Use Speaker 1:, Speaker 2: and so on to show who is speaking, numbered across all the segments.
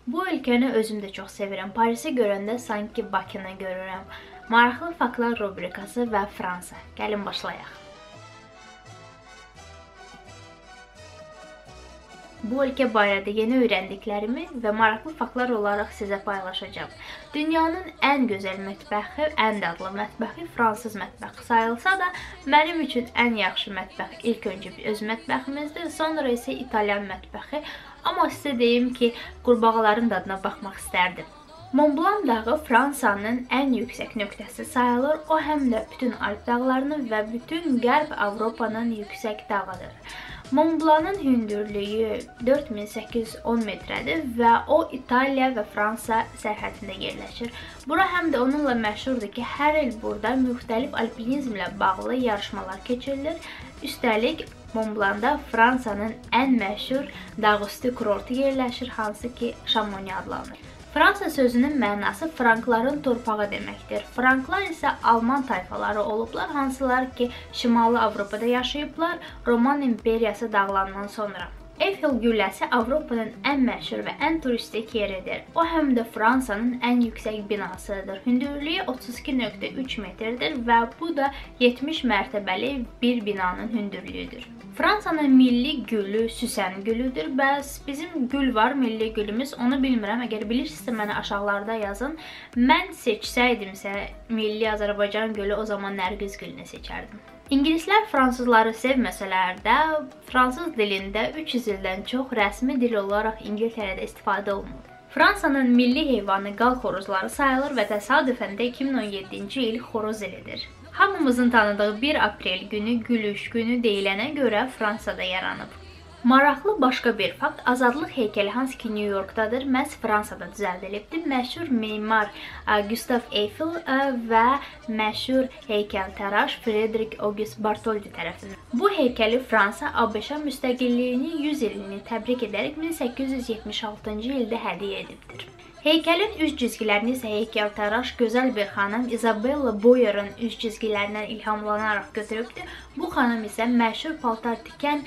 Speaker 1: Bu ölkəni özüm də çox sevirəm. Parisi görəndə sanki Bakını görürəm. Maraqlı faktlar rubrikası və Fransa. Gəlin başlayaq. Bu ölkə barədə yeni öyrəndiklərimi və maraqlı faktlar olaraq sizə paylaşacağam. Dünyanın ən gözəl mətbəxi, ən dadlı mətbəxi fransız mətbəxi sayılsa da, mənim üçün ən yaxşı mətbəx ilk öncə öz mətbəximizdir, sonra isə İtalyan mətbəxi. Amma sizə deyim ki, qurbağaların dadına baxmaq istərdim. Mont Blanc dağı Fransanın ən yüksək nöqtəsi sayılır. O həm də bütün Alp dağlarının və bütün Qərb Avropanın yüksək dağıdır. Mont Blanc'ın hündürlüyü 4810 metrədir və o İtaliya və Fransa sərhədində yerləşir. Bura həm də onunla məşhurdur ki, hər il burada müxtəlif alpinizmlə bağlı yarışmalar keçirilir. Üstəlik, Mont Blanc'da Fransanın ən məşhur dağüstü kurortu yerləşir, hansı ki Chamonix adlanır. Fransa sözünün mənası frankların torpağı deməkdir. Franklar isə Alman tayfaları olublar, hansılar ki Şimali Avropada yaşayıblar Roman İmperiyası dağılandan sonra. Eiffel gülləsi Avropanın ən məşhur və ən turistik yeridir. O həm də Fransanın ən yüksək binasıdır. Hündürlüyü 32,3 metrdir və bu da 70 mərtəbəli bir binanın hündürlüyüdür. Fransanın milli gülü süsən gülüdür. Bəs bizim gül var, milli gülümüz, onu bilmirəm. Əgər bilirsinizsə mənə aşağılarda yazın. Mən seçsəydimsə milli Azərbaycan gülü, o zaman Nərgiz gülünü seçərdim. İngilislər fransızları sevməsələr də, fransız dilində 300 ildən çox rəsmi dil olaraq İngiltərədə istifadə olunur. Fransanın milli heyvanı qal xoruzları sayılır və təsadüfən də 2017-ci il xoruz ilidir. Hamımızın tanıdığı 1 aprel günü gülüş günü deyilənə görə Fransada yaranıb. Maraqlı başqa bir fakt, Azadlıq heykəli hansı ki New Yorkdadır, məhz Fransada düzəldilibdir. Məşhur memar Gustav Eiffel və məşhur heykəltəraş Frederick August Bartholdi tərəfindən. Bu heykəli Fransa ABŞ müstəqilliyinin 100 ilini təbrik edərək 1876-cı ildə hədiyyə edibdir. Heykəlin üz cizgilərini isə heykəltəraş gözəl bir xanım Isabella Boyer'ın üz cizgilərindən ilhamlanaraq götürübdür. Bu xanım isə məşhur paltar tikən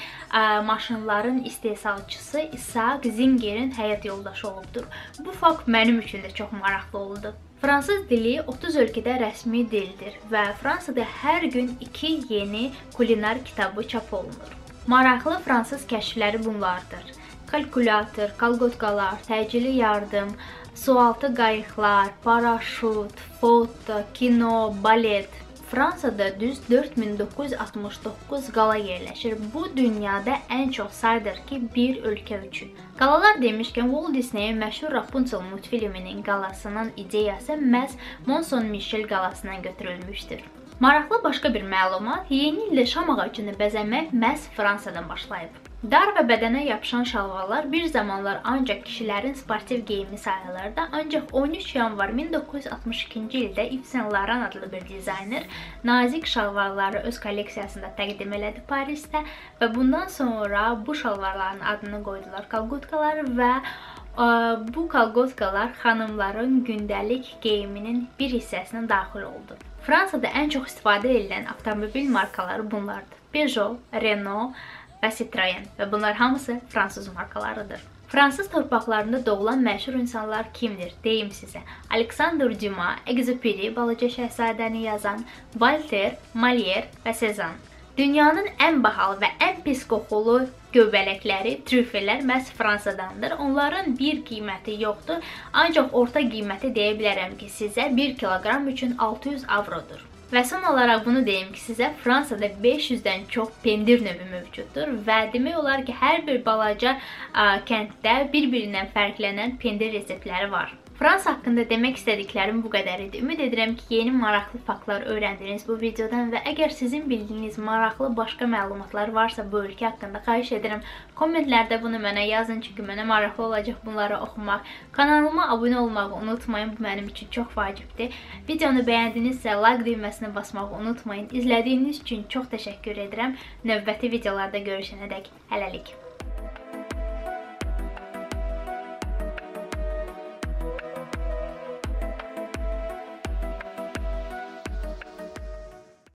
Speaker 1: maşınların istehsalçısı Isaac Zinger'in həyat yoldaşı olubdur. Bu fakt mənim üçün də çox maraqlı oldu. Fransız dili 30 ölkədə rəsmi dildir və Fransada hər gün 2 yeni kulinar kitabı çap olunur. Maraqlı fransız kəşfləri bunlardır: kalkulyator, kalqotkalar, təcili yardım, sualtı qayıqlar, paraşüt, foto, kino, balet. Fransada düz 4969 qala yerləşir. Bu dünyada ən çox saydır ki, bir ölkə üçün. Qalalar demişkən, Walt Disney-in məşhur Rapunzel multfilminin qalasının ideyası məhz Mont Saint-Michel qalasından götürülmüşdür. Maraqlı başqa bir məlumat, yeni ildə şam ağacını bəzəmək məhz Fransadan başlayıb. Dar və bədənə yapışan şalvarlar bir zamanlar ancaq kişilərin sportiv geyimi sayılırdı. Ancaq 13 yanvar 1962-ci ildə Yves Saint Laurent adlı bir dizayner nazik şalvarları öz kolleksiyasında təqdim elədi Parisdə və bundan sonra bu şalvarların adını qoydular kalqotkalar və bu kalqotkalar xanımların gündəlik geyiminin bir hissəsinə daxil oldu. Fransada ən çox istifadə edilən avtomobil markaları bunlardır: Peugeot, Renault və Citroen və bunlar hamısı fransız markalarıdır. Fransız torpaqlarında doğulan məşhur insanlar kimdir? Deyim sizə. Alexander Dumas, Exupéry, Balaca Şəhzadəni yazan, Voltaire, Molière və Cézanne. Dünyanın ən bahalı və ən pis qoxulu göbələkləri, trüfelər məhz Fransadandır. Onların bir qiyməti yoxdur, ancaq orta qiyməti deyə bilərəm ki, sizə 1 kiloqram üçün 600 avrodur. Və son olaraq bunu deyim ki, sizə Fransada 500-dən çox pendir növü mövcuddur və demək olar ki, hər bir balaca kənddə bir-birindən fərqlənən pendir reseptləri var. Fransa haqqında demək istədiklərim bu qədər idi. Ümid edirəm ki, yeni maraqlı faktlar öyrəndiniz bu videodan və əgər sizin bildiyiniz maraqlı başqa məlumatlar varsa bu ölkə haqqında, xahiş edirəm kommentlərdə bunu mənə yazın, çünki mənə maraqlı olacaq bunları oxumaq. Kanalıma abunə olmağı unutmayın, bu mənim üçün çox vacibdir. Videonu bəyəndinizsə like düyməsini basmağı unutmayın. İzlədiyiniz üçün çox təşəkkür edirəm. Növbəti videolarda görüşənədək hələlik.